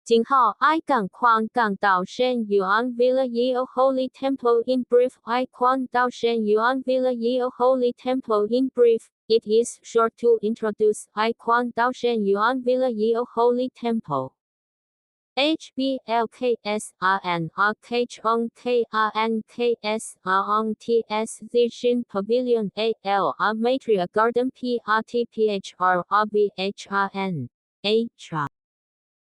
井號 I 槓寬槓道山 Yuan Villa Yeo Holy Temple in brief I 寬道山 Yuan Villa Yeo Holy Temple in brief. It is short to introduce I 寬道山 Yuan Villa Yeo Holy Temple. H B L K S R N R K H O K R N K S R O T S Z Shin Pavilion A L R Maitreya Garden P R T P H R R V H R N H R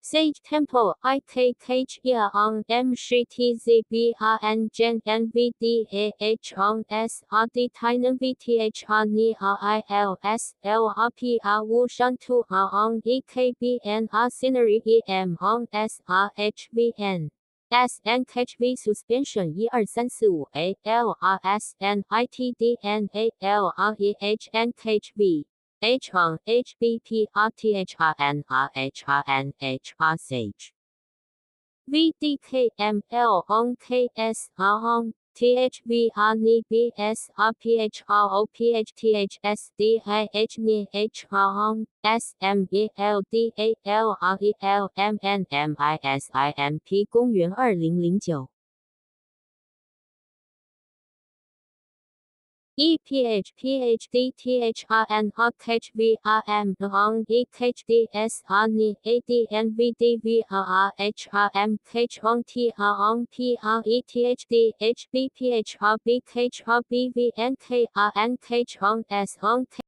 Sage Temple I K K H E R O M S T Z B R N J N V D A H O S R D 台南 V T H R N R I L S L R P R 五山 2 R O E K B N R Scenery E M O S R H V N S N H V Suspension 一二三四五 A L R S N I T D N A L R E H N H V H on H B P R T H R N R H R N H R H V D K M L O K S R O T H V R N B S R P H R O P H T H S D I H N H R O S M E L D A L R E L M N M I S I M P 公元二零零九 E P H P H D T H R N R H V R M O E H D S R N A D N V D V R R H R M H O T R O P R E T H D H B P H R B H R B V N K R N H O S O K